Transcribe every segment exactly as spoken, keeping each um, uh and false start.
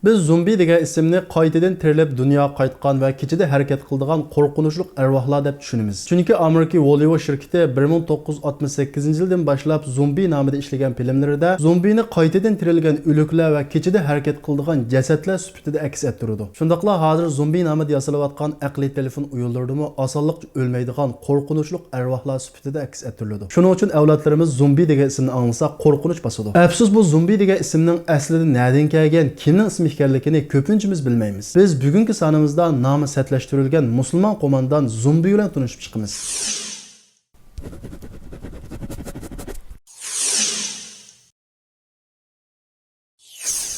بىز زومبى دېگەن ئىسىمنى قايتىدىن تىرىلىپ دۇنياغا قايتقان ۋە كېچىدە ھەرىكەت قىلىدىغان قورقۇنچلۇق ئەرۋاھلار دەپ چۈشىنىمىز. چۈنكى ئامېرىكا ۋولۋو شىركىتى بىر مىڭ توققۇز يۈز ئاتمىش سەككىزىنچى يىلدىن باشلاپ زومبى نامىدا ئىشلىگەن فىلىملىرىدە زومبىنى قايتىدىن تىرىلگەن ئۆلۈكلەر ۋە كېچىدە ھەرىكەت قىلىدىغان جەسەتلەر سۈپىتىدە ئەكس ئەتتۈرىدۇ. شۇنداقلا ھازىر زومبى نامىدا ياسىلىۋاتقان ئەقلىي تېلېفون ئويۇنلىرىدىمۇ ئاسانلىقچە ئۆلمەيدىغان قورقۇنچلۇق ئەرۋاھلار سۈپىتىدە ئەكس ئەتتۈرۈلىدۇ. شۇنىڭ ئۈچۈن ئەۋلادلىرىمىز زومبى دېگەن ئىسىمنى ئاڭلىسا قورقۇنچ باسىدۇ. ئەپسۇس، بۇ زومبى دېگەن ئىسىمنىڭ ئەسلىدە نەدىن كەلگەن، كىمنىڭ ئىسمى ئىكەنلىكىنى كۆپىنچىمىز بىلمەيمىز. بىز بۈگۈنكى سانىمىزدا نامى سەتلەشتۈرۈلگەن مۇسۇلمان قوماندان زومبى بىلەن تونۇشۇپ چىقىمىز.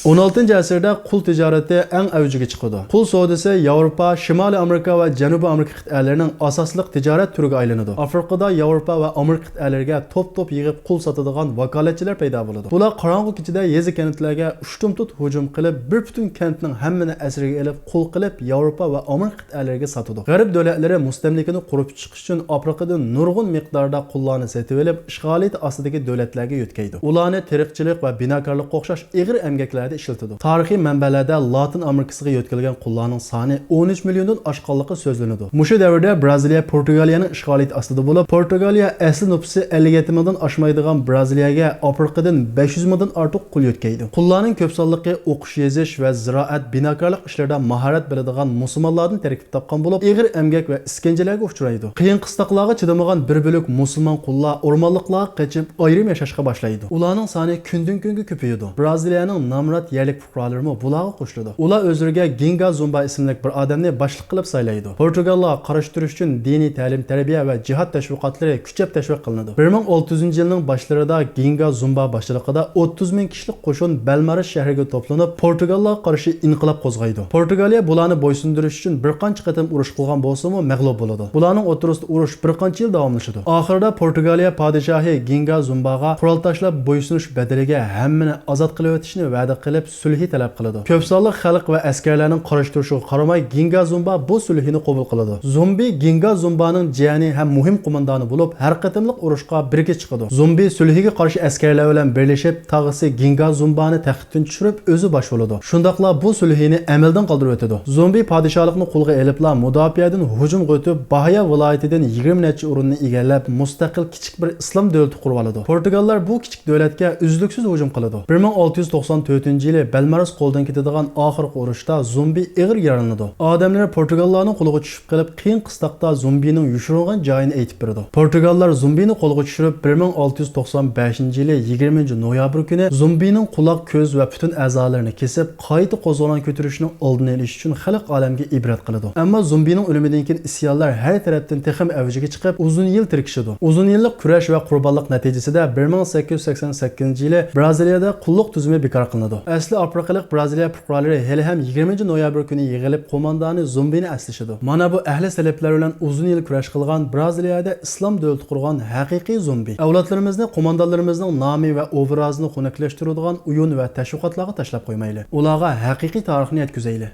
ئون ئالتىنچى ئەسىردە قۇل تىجارىتى ئەڭ ئەۋجىگە چىقىدۇ. قۇل سودىسى ياۋروپا، شىمالىي ئامېرىكا ۋە جەنۇبىي ئامېرىكا قىتئەلىرىنىڭ ئاساسلىق تىجارەت تۈرىگە ئايلىنىدۇ. ئافرىقىدا ياۋروپا ۋە ئامېرىكا قىتئەلىرىگە توپ-توپ يىغىپ قۇل ساتىدىغان ۋاكالەتچىلەر پەيدا بولىدۇ. بۇلار قاراڭغۇ كېچىدە يېزا-كەنتلەرگە ئۇشتۇمتۇت ھۇجۇم قىلىپ، بىر پۈتۈن كەنتنىڭ ھەممىنى ئەسىرگە ئېلىپ، قۇل قىلىپ ياۋروپا ۋە ئامېرىكا قىتئەلىرىگە ساتىدۇ. غەرب دۆلەتلىرى مۇستەملىكىنى قۇرۇپ چىقىش ئۈچۈن ئافرىقىدىن نۇرغۇن مىقداردا قۇللارنى سېتىۋېلىپ، ئىشغالىيىتى ئاستىدىكى دۆلەتلەرگە يۆتكەيدۇ. ئۇلارنى تېرىقچىلىق ۋە بىناكارلىققا ئوخشاش ئېغىر ئەمگەكلەردە ئىشلىتىدۇ. تارىخىي مەنبەلەردە لاتىن ئامېرىكىسىغا يۆتكەلگەن قۇللارنىڭ سانى ئون ئۈچ مىليوندىن ئاشقانلىقى سۆزلىنىدۇ. مۇشۇ دەۋردە برازىلىيە پورتۇگالىيەنىڭ ئىشغالىيىتى ئاستىدا بولۇپ، پورتۇگالىيە ئەسلى نوپۇسى ئەللىك يەتتە مىڭدىن ئاشمايدىغان برازىلىيەگە ئافرىقىدىن بەش يۈز مىڭدىن ئارتۇق قۇل يۆتكەيدۇ. قۇللارنىڭ كۆپ سانلىقى ئوقۇش، يېزىش ۋە زىرائەت، بىناكارلىق ئىشلىرىدا ماھارەت بىلىدىغان مۇسۇلمانلاردىن تەركىب تاپقان بولۇپ، ئېغىر ئەمگەك ۋە ئىسكەنجىلەرگە ئۇچرايدۇ. قىيىن قىستاقلارغا چىدىمىغان بىر بۆلەك مۇسۇلمان قۇللار ئورمانلىقلارغا قېچىپ، ئايرىم ياشاشقا باشلايدۇ. ئۇلارنىڭ سانى كۈندىن-كۈنگە كۆپىيىدۇ. برازىلىيەنىڭ نامرات يەرلىك پۇقرالىرىمۇ بۇلارغا قوشۇلىدۇ. ئۇلار ئۆزلىرىگە گىنگا زۇمبا ئىسىملىك بىر ئادەمنى باشلىق قىلىپ سايلايدۇ. پورتۇگاللارغا قارشى تۇرۇش ئۈچۈن دىنىي تەلىم-تەربىيە ۋە جىھاد تەشۋىقاتلىرى كۈچەپ تەشۋىق قىلىنىدۇ. بىر مىڭ ئالتە يۈزىنچى يىلنىڭ باشلىرىدا گىنگا زۇمبا باشچىلىقىدا ئوتتۇز مىڭ كىشىلىك قوشۇن بەلمارس شەھىرىگە توپلىنىپ، پورتۇگاللارغا قارشى ئىنقىلاب قوزغايدۇ. پورتۇگالىيە بۇلارنى بويسۇندۇرۇش ئۈچۈن بىر قانچە قېتىم ئۇرۇش قىلغان بولسىمۇ، مەغلۇپ بولىدۇ. بۇلارنىڭ ئوتتۇرىسىدا ئۇرۇش بىر قانچە يىل داۋاملىشىدۇ. ئاخىرىدا پورتۇگالىيە پادىشاھى گىنگا زۇمباغا قورال تاشلاپ بويسۇنۇش بەدىلىگە ھەممىنى ئازاد قىلىۋېتىشنى ۋەدە قىلىپ، سۈلھى تەلەپ قىلىدۇ. كۆپ سانلىق خەلق ۋە ئەسكەرلەرنىڭ قارشى تۇرۇشىغا قارىماي، گىنگا زۇمبا بۇ سۈلھىنى قوبۇل قىلىدۇ. زومبى گىنگا زۇمبانىڭ جىيەنى ھەم مۇھىم قوماندانى بولۇپ، ھەر قېتىملىق ئۇرۇشقا بىرگە چىقىدۇ. زومبى سۈلھىگە قارشى ئەسكەرلەر بىلەن بىرلىشىپ، تاغىسى گىنگا زۇمبانى تەختتىن چۈشۈرۈپ، ئۆزى باش بولىدۇ. شۇنداقلا بۇ سۈلھىنى ئەمەلدىن قالدۇرۇۋېتىدۇ. زومبى پادىشاھلىقنى قولغا ئېلىپلا، مۇداپىئەدىن ھۇجۇمغا ئۆتۈپ، باھايا ۋىلايىتىدىن يىگىرمە نەچچە ئورۇننى ئىگىلەپ، مۇستەقىل كىچىك بىر ئىسلام دۆلىتى قۇرۇۋالىدۇ. پورتۇگاللار بۇ كىچىك دۆلەتكە ئۈزلۈكسىز ھۇجۇم قىلىدۇ. بىر مىڭ ئالتە يۈز توقسان تۆتىنچى يىلى بەلمارس قولدىن كېتىدىغان ئاخىرقى ئۇرۇشتا زومبى ئېغىر يارىلىنىدۇ. ئادەملىرى پورتۇگاللارنىڭ قولىغا چۈشۈپ قېلىپ، قىيىن قىستاقتا زومبىنىڭ يوشۇرۇنغان جايىنى ئېيتىپ بېرىدۇ. پورتۇگاللار زومبىنى قولغا چۈشۈرۈپ، بىر مىڭ ئالتە يۈز توقسان بەشىنچى يىلى يىگىرمىنچى نويابىر كۈنى زومبىنىڭ قۇلاق، كۆز ۋە پۈتۈن ئەزالىرىنى كېسىپ، قايتا قوزغىلاڭ كۆتۈرۈشنىڭ ئالدىنى ئېلىش ئۈچۈن خەلق ئالەمگە ئىبرەت قىلىدۇ. ئەمما زومبىنىڭ ئۆلۈمىدىن كېيىن ئىسيانلار ھەر تەرەپتىن تېخىمۇ ئەۋجىگە چىقىپ، ئۇزۇن يىل تىركىشىدۇ. ئۇزۇن يىللىق كۈرەش ۋە قۇربانلىق نەتىجىسىدە بىر مىڭ سەككىز يۈز سەكسەن سەككىزىنچى يىلى برازىلىيەدە قۇللۇق تۈزۈمى بىكار قىلىنىدۇ. ئەسلى ئافرىقىلىق برازىلىيە پۇقرالىرى ھېلىھەم يىگىرمىنچى نويابىر كۈنى يىغىلىپ، قوماندانى زومبىنى ئەسلىشىدۇ. مانا بۇ ئەھلى سەلەپلەر بىلەن ئۇزۇن يىل كۈرەش قىلغان، برازىلىيەدە ئىسلام دۆلىتى قۇرغان ھەقىقىي زومبى. ئەۋلادلىرىمىزنى قوماندانلىرىمىزنىڭ نامى ۋە ئوبرازىنى خۇنۈكلەشتۈرىدىغان ئويۇن ۋە تەشۋىقاتلارغا تاشلاپ قويمايلى. ئۇلارغا ھەقىقىي تارىخنى يەتكۈزەيلى.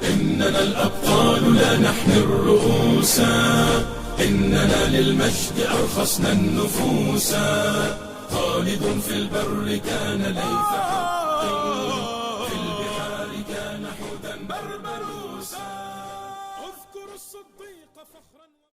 إننا الأبطال لا نحني الرؤوس، إننا للمجد أرخصنا النفوس، خالد في البر كان ليث حقا.